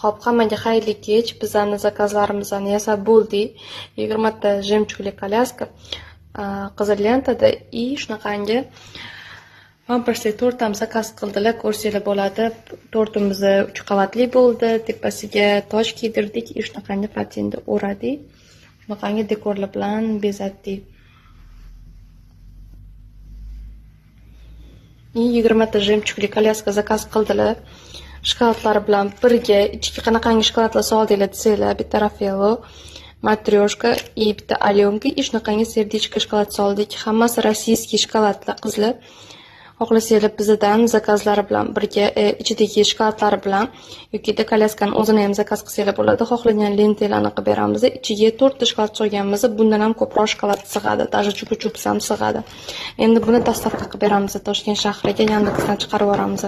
Xo'p, hammaga xayrli kech. Bizlarni zakazlarimizni yasab bo'ldik. 20 ta жемчуг li kolyaska, qizil lentada и shunaqangi pampersli tort ham zakaz qildilar, ko'rsanglar bo'ladi. Tortimiz 3 qavatli bo'ldi. Tepasiga toj kiydirdik и shunaqangi patinda o'radik. Shunaqangi dekorlar bilan bezatdik. И 20 ta жемчуг li kolyaska zakaz qildilar. Shokoladlar bilan birga ichiga qanaqangi shokoladlar soldinglar desanglar, bitta Raffaello, matryoshka и bitta Alyonka и shunaqangi сердечко shokolad soldik. Hammasi rossiyskiy shokoladlar, qizlar. Xohlasanglar bizdan zakazlari bilan birga ichidagi shokoladlari bilan yokida kolyaskani o'zini ham zakaz qilsanglar bo'ladi. Xohlagan lentalarni qilib beramiz. Ichiga 4 ta shokolad solganmiz, bundan ham ko'proq shokolad sig'adi, даже chupa-chups ham sig'adi. Endi buni dostavka qilib beramiz Toshkent shahriga, Yandexdan chiqarib yuboramiz.